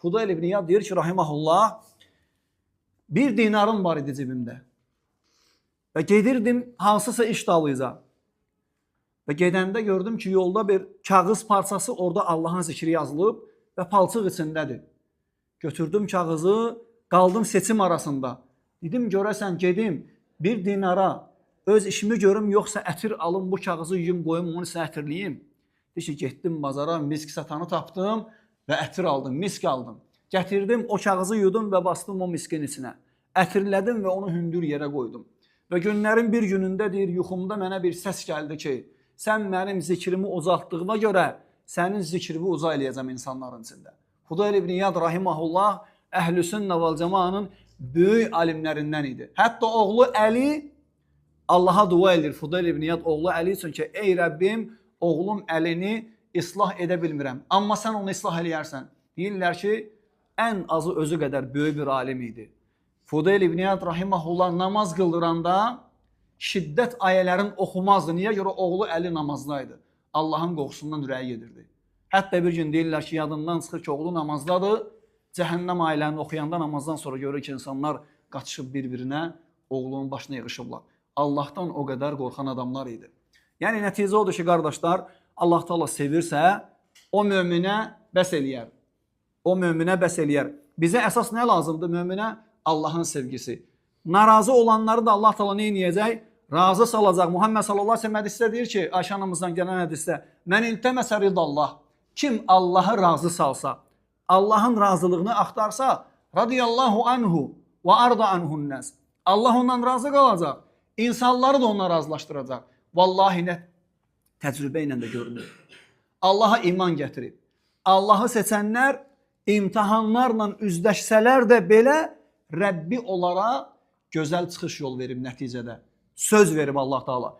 Fudayl ibn İyad deyir ki, rahiməhullah, bir dinarım var idi cibimdə. Və gedirdim hansısa iş dalıyca. Və gedəndə gördüm ki, yolda bir kağız parçası, orada Allahın zikri yazılıb və palçıq içindədir. Götürdüm kağızı, qaldım seçim arasında. Dedim, görəsən gedim bir dinara öz işimi görüm, yoxsa ətir alım, bu kağızı yuyum, qoyum, onun içinə ətirliyim. Deyir ki, getdim bazara, misk satanı tapdım və ətir aldım, misk aldım. Gətirdim, o kağızı yudum və bastım o miskin içinə. Ətirlədim və onu hündür yerə qoydum. Və günlərin bir günündə deyir, yuxumda mənə bir səs gəldi ki, sən mənim zikrimi ucaltdığıma görə sənin zikrini uca eləyəcəm insanların içində. Fudayl ibn İyad rahiməhullah əhl-i sünnə vəl cəmanın böyük alimlərindən idi. Hətta oğlu Əli Allaha dua edir. Fudayl ibn İyad oğlu Əli üçün ki, ey Rəbbim, oğlum Əlini islah edə bilmirəm. Amma sən onu islah eləyərsən. Deyirlər ki, ən azı özü qədər böyük bir alim idi. Fudayl ibn İyad rahiməhullah namaz qıldıranda şiddət ayələrin oxumazdı. Niyə görə? Oğlu Əli namazdaydı. Allahın qorxusundan ürəyi gedirdi. Hətta bir gün deyirlər ki, yadından çıxır ki, oğlu namazdadır. Cəhənnəm ayələrini oxuyanda namazdan sonra görür ki, insanlar qaçışıb bir-birinə, oğlunun başına yığışıblar. Allahdan o qədər qorxan adamlar idi. Yəni nəticə odur ki, qardaşlar, Allah Taala sevirsə, o möminə bəs eləyər. O möminə bəs eləyər. Bizə əsas nə lazımdır möminə? Allahın sevgisi. Narazı olanları da Allah Taala nə eləyəcək? Razı salacaq. Muhammed sallallahu əleyhi və səlləm hədisdə deyir ki, Ayşə anamızdan gələn hədisdə, "Mən iltəməsə ridallah." Kim Allahı razı salsa, Allahın razılığını axtarsa, radiyallahu anhu və arda anhun nas. Allah ondan razı qalacaq. İnsanları da ondan razılaşdıracaq. Vallahi nə təcrübə ilə də görünür. Allaha iman gətirib. Allahı seçənlər imtahanlarla üzləşsələr də belə Rəbbi onlara gözəl çıxış yol verib nəticədə. Söz verib Allah Taala.